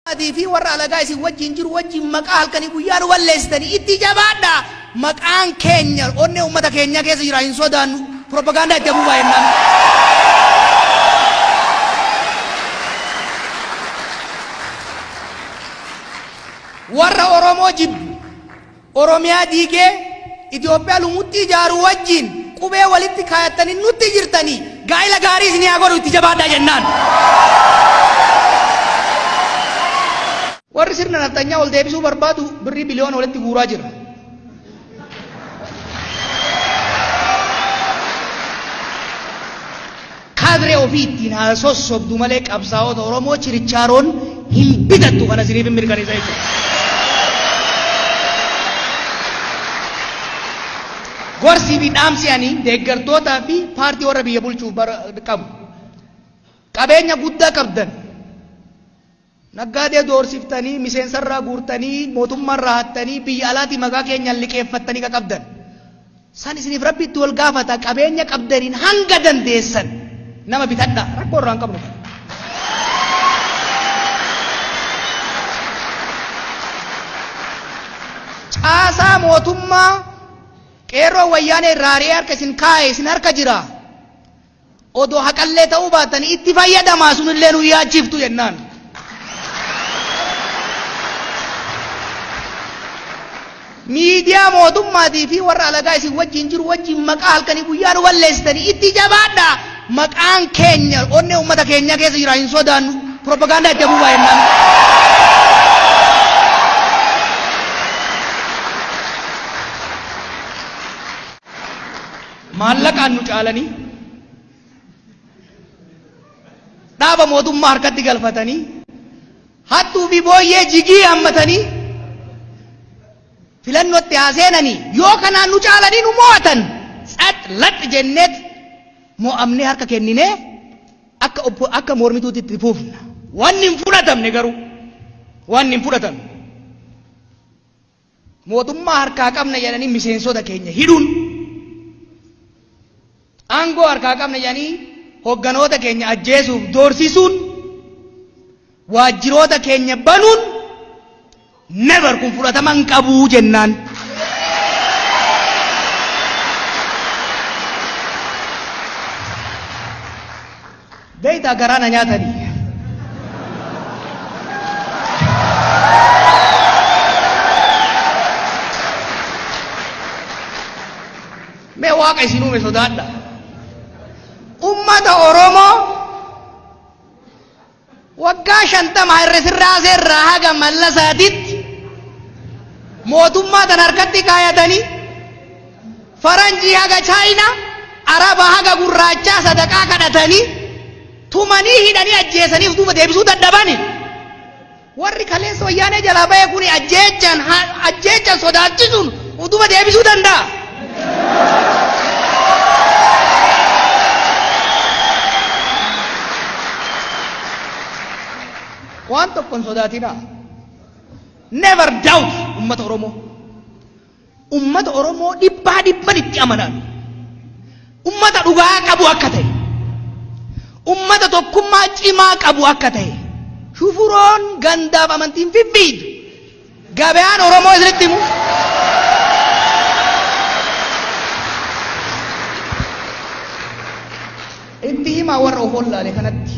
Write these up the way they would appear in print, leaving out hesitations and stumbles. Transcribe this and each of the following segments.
Atii fi warra alagaa isin wajjin jiru wajjin maqaa halkanii guyyaa nu balleessitanii itti jabaadhaa. Maqaan keenya onnee uummata keenyaa keessa jira, hin sodaannu. Propagaandaa itti afuufaa jennaan. Warra Oromoo jibbu, Oromiyaa diigee Itoophiyaa lumuxxii ijaaru wajjin qubee walitti kaayattanii nutti jirtanii, gaa'ila gaarii isinii haa godhu, itti jabaadhaa jennaan. Warri sirna nafxanyaa ol deebisuu barbaadu birrii biliyoona walitti guuraa jira. Kaadree ofii ittiin haa sossobdu malee qabsaa'ota Oromoo chirichaaroon hin bitattu, kana isiniif hin mirkaneessa jechuudha. Gorsii fi dhaamsi ani deeggartootaa fi paartii warra biyya bulchuuf qabu. Qabeenya guddaa qabdan. Naggaadee doorsiftanii, miseensarraa guurtanii, mootummaarraa hattanii, biyya alaatii maqaa keenyaan liqeeffattanii ka qabdan. San isiniif Rabbi itti wal gaafata, qabeenya qabdaniin hanga dandeessan nama bitadhaa. Rakkoo irraa hin qabnu kana. Caasaa mootummaa qeerroo wayyaanee irraa ari'ee harka isin kaa'e isin harka jira. Odoo haqallee ta'uu baattanii itti fayyadamaa, sunillee nu yaachiftu jennaan. Miidiyaa mootummaatii fi warra alagaa isin wajjin jiru wajjin maqaa halkanii guyyaa nu balleessitanii itti jabaadhaa. Maqaan keenya onnee uummata keenyaa keessa jira, hin sodaannu. Propagaandaa itti afuufaa jennaan. Maallaqaan nu caalanii, dhaaba mootummaa harkatti galfatanii, hattuu fi booyyee jigii hammatanii filannootti haa seenanii, yoo kanaan nu caalanii nu mo'atan, tsax lax jenneet mo'amnee harka kenninee akka mormituutti itti fufna. Wanni hin fudhatamne garuu, wanni hin fudhatamne, mootummaa harkaa qabna jedhanii miseensota keenya hidhuun, aangoo harkaa qabna jedhanii hogganoota keenya ajjeesuuf doorsisuun, waajjiroota keenya banuun, never, kun fudhatama hin qabuu jennaan. Beektaa, garaa na nyaatanii. Mee Waaqa isin uume sodaadha. Ummata Oromoo waggaa 50 Haile Sillaasee irraa haga Mallasaatitti mootummaa tan harkatti kaayatanii, faranjii haga Chaayinaa, Araba haga gurraachaa sadaqaa kadhatanii, tumanii, hidhanii, ajjeesanii duuba deebisuu dadhabani. Warri kaleessa wayyaanee jalaa bahe kuni ajjeechaan ajjeechaan sodaachisuun duuba deebisuu danda'a. Waan tokko hin sodaatinaa. Never doubt ummata Oromoo. Ummata Oromoo dhibbaa dhibban itti amanaan. Ummata dhugaa qabu akka ta'e. Ummata tokkummaa cimaa qabu akka ta'e. Shufuroon gandaaf amantiin fiffiidu. Gabayaan Oromoo isinitti himu. Itti himaa warra of wallaale kanatti.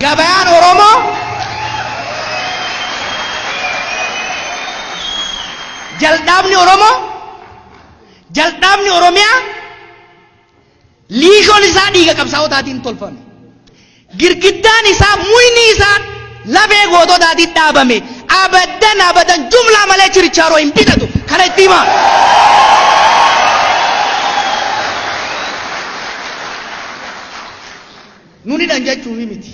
Gabayaan Oromoo jal'aabni Oromoo, jal'aabni Oromiyaa, liishoon isaa dhiiga qabsaa'otaatiin tolfame. Girgiddaan isaa, muyni isaa lafee goototaatiin dhaabame. Abadan abadan jumlaa malee chirichaaroo hin bitatu. Kana itti himaa. Nun hidhan jechuufi miti.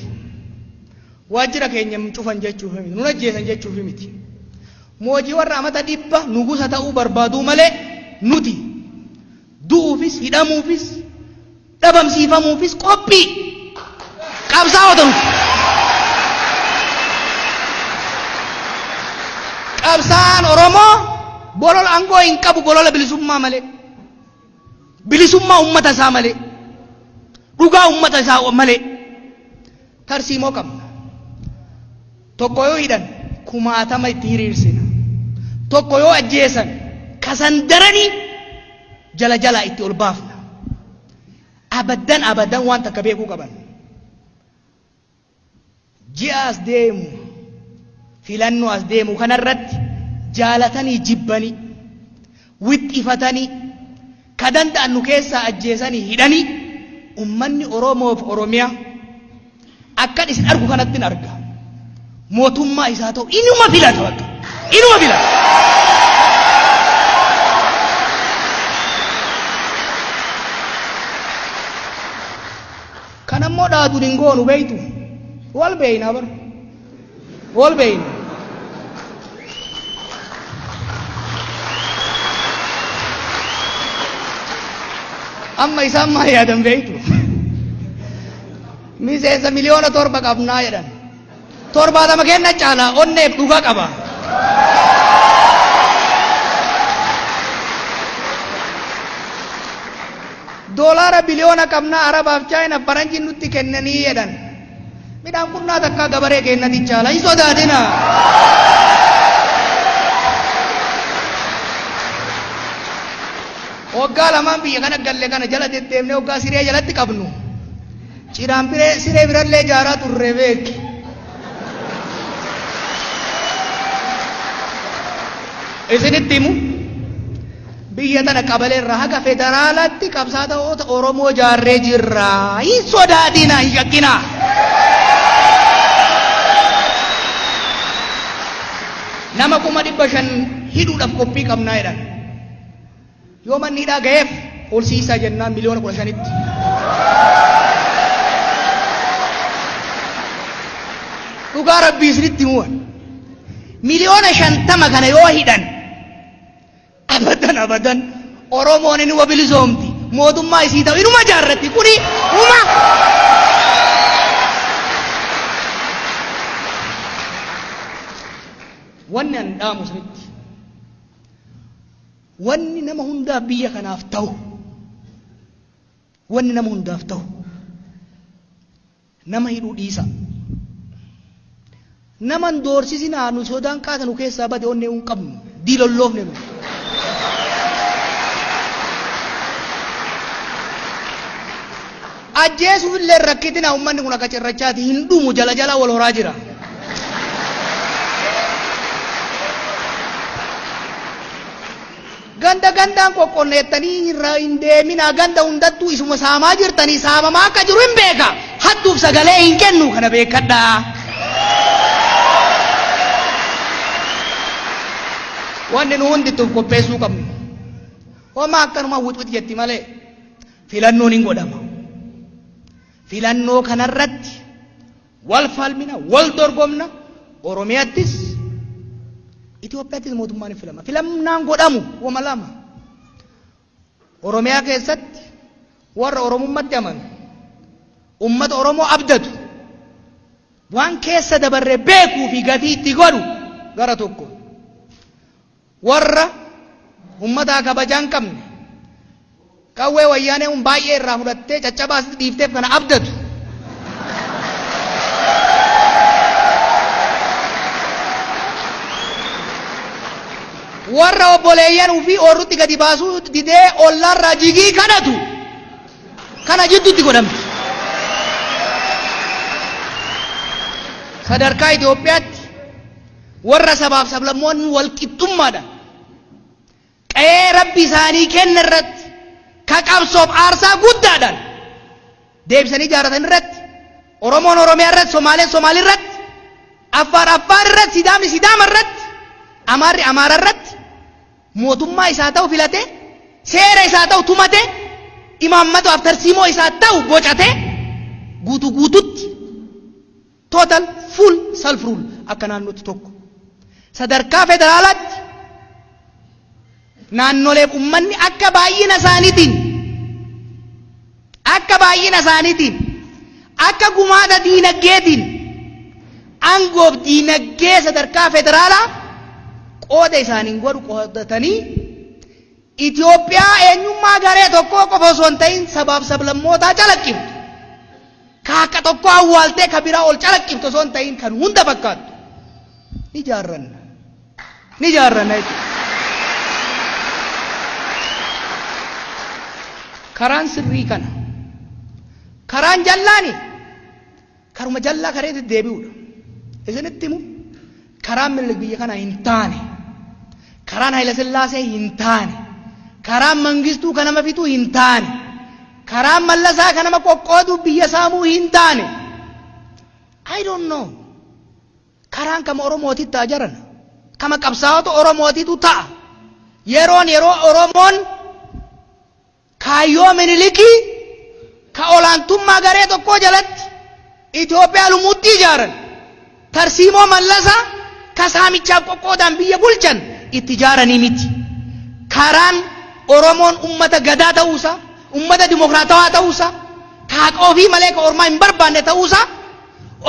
Waajjira keenya hin cufan jechuufi miti. Nun ajjeesan jechuufi miti. Moojii warra amata 100 nugusa ta'uu barbaaduu malee nuti du'uufis, hidhamuufis, dhabamsiifamuufis qophii qabsaa'ota nuti. Qabsaa'aan Oromoo bolola aangoo hin qabu, bolola bilisummaa malee. Bilisummaa uummata isaa malee. Dhugaa uummata isaa malee. Tarsiimoo qabna. Tokko yoo hidhan kumaatama itti hiriirsina. Tokko yoo ajjeesan kasan daranii jala jalaa itti ol baafna. Abaddan abaddan waan takka beekuu qaban. Ji'a as deemu filannoo as deemu kanarratti jaalatanii jibbanii wixxifatanii ka danda'an nu keessaa ajjeesanii hidhanii ummanni Oromoof Oromiyaa akkan isin argu kanattin arga. Mootummaa isaa ta'u inuma filata bakka. Inuma filata. Kan ammoo dhaaduun hin goonu beeytu. Wal beeyna bar. Wal beeyna. Amma isaan maal yaadan beeytu? Miseensa 7 miliyoona qabnaa jedhan. 70 kenna caala onneef dhuga qaba. Doolaara biliyoona qabnaa Arabaaf Chaayina faranjiin nutti kennanii jedhan. Midhaan qunnaa takkaa gabaree kennati caala hin sodaatina. Waggaa lamaan biyya kana galle kana jala deddeemnee waggaa siree jalatti qabnu. Ciraan biree siree birallee ijaaraa turre beeki. Isinitti himu biyya tana qabalee irraa haga federaalaatti qabsaa'ota Oromoo ijaarree jirra. Hin sodaatina, hin shakkinaa. Nama 500,000 hidhuudhaaf qophii qabnaa jedhan. Yoo manni hidhaa ga'eef ol siisaa jennaan 15 miliyoonatti. Dhugaa rabbii isinitti himuwan. 50 miliyoona kana yoo hidhan abadan abadan Oromoon inuma bilisoomti. Mootummaa isii ta'u inuma jaarratti. Kuni uma. Wanni an dhaamu isinitti. Wanni nama hundaaf biyya kanaaf ta'u, wanni nama hundaaf ta'u, nama hidhuu dhiisa. Nama hin doorsisinaa nu sodaan qaata nu keessaa bade onnee hin qabnu diilolloofne nu. Ajjeesuuf illee rakkitina uummanni kun akka cirrachaati hin dhumu jala jala wal horaa jira. Ganda gandaan qoqqonneettanii irra hin deeminaa ganda hundattuu isuma saamaa jirtanii saamamaa akka jiru hin beeka. Hattuuf sagalee hin kennu kana beekadhaa. Wanni nu hundi itti of qopheessuu qabnu. Homaa akkanuma wixwix jetti malee filannoon hin godhama. Filannoo kanarratti wal falmina, wal dorgomna, Oromiyaattis Itoophiyaattis mootummaan hin filama. Filannaan godhamu wama lama. Oromiyaa keessatti warra Oromummatti amanu, ummata Oromoo abdatu, waan keessa dabarre beekuu fi gatii itti godhu gara tokko. Warra ummataa kabajaa hin qabne, qawwee wayyaanee kun baay'ee irraa fudhattee caccabaa asitti dhiifteef kana abdatu. Warra obboleeyyan ufii oorrutti gadi baasuu didee ollaarraa jigii kadhatu kana jidduutti godhamti. Sadarkaa Itoophiyaatti warra sabaaf sablammoonni wal qixxummaadhaan qa'ee rabbi isaanii kenne irratti ka qabsoof aarsaa guddaadhaan deebisanii ijaarratan irratti Oromoon Oromiyaa irratti Somaaleen Somaalii irratti Affaar Affaar irratti Sidaamni Sidaama irratti Amaarri Amaara irratti mootummaa isaa ta'u filate seera isaa ta'u tumate imaammataaf tarsiimoo isaa ta'u bocate guutuu guututti total full self rule akka naannootti tokko. Sadarkaa federaalaatti naannoleef ummanni akka baay'ina isaaniitiin akka gumaata diinaggeetiin aangoof diinaggee sadarkaa federaalaa qooda isaaniin godhu qoodatanii Itoophiyaa eenyummaa garee tokkoo qofa osoo hin ta'in sabaaf sablammootaa calaqqiftu. Ka akka tokko awwaaltee ka biraa ol calaqqiftu osoo hin ta'in kan hunda fakkaattu. Ni ijaarranna. Ni ijaarranna jechuudha. Karaan sirrii kana. Karaan jallaani karuma jallaa kareetti deebi'uudha. Isinitti himu, karaan Minilik biyya kana hin taane. Karaan Hayila Sillaasee hin taane. Karaan Mangistuu kan nama fixuu hin taane. Karaan Mallasaa kan nama qoqqooduu biyya saamuu hin taane. I don't know. Karaan kama Oromootitti ta'a jarana. Kama qabsaa'ota Oromootitu ta'a. Yeroon yeroo Oromoon kaayyoo Minilikii ka olaantummaa garee tokkoo jalatti Itoophiyaa lumuutti ijaaran, tarsiimoo Mallasaa ka saamichaaf qoqqoodaan biyya bulchan itti ijaaranii miti. Karaan Oromoon ummata gadaa ta'uusaa, ummata dimokiraatawaa ta'uusaa, ka haqa ofii malee ka ormaa hin barbaanne ta'uusaa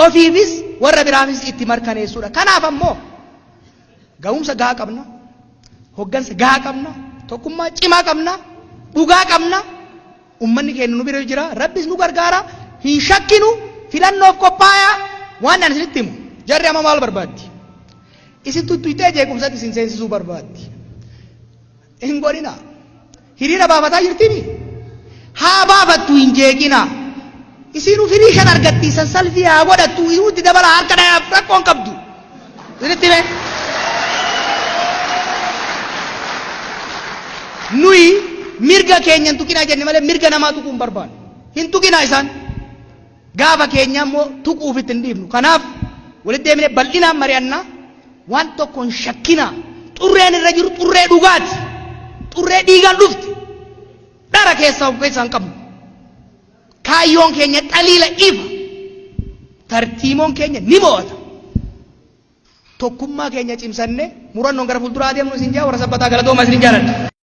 ofiifis warra biraafis itti markaneessuudha. Kanaaf ammoo ga'umsa gahaa qabna, hoggansa gahaa qabna, tokkummaa cimaa qabna, dhugaa qabna. Ummanni keenya nu bira jira, Rabbis nu gargaara, hin shakkinu, filannoof qophaayaa. Waan ani isinitti himu, jarri amma maal barbaaddi? Isin tuttuqxee jeequmsatti isin seensisuu barbaaddi. Hin godhina. Hiriira baafataa jirtimi? Haa baafattu, hin jeeqina. Isiinuu firii shan argatti, san salfii haa godhattu, itti dabala, harka dhayaaf rakkoon qabdu. Isinitti hime. Nuyi mirga keenya hin tuqinaa jenne malee mirga namaa tuquu hin barbaannu. Hin tuqinaa isaan. Gaafa keenya immoo tuquuf itti hin dhiifnu. Kanaaf walitti deemnee bal'inaan mari'annaa, waan tokko hin shakkinaa. Xurreen irra jiru xurree dhugaati. Xurree dhiigaan dhufte. Dhara keessaa of keessaa hin qabnu. Kaayyoon keenya xaliila ifa. Tartiimoon keenya ni mo'ata. Tokkummaa keenya cimsannee murannoon gara fuulduraa adeemnu isin jaa, warra Sabbataa, galatooma, isin jaaladha.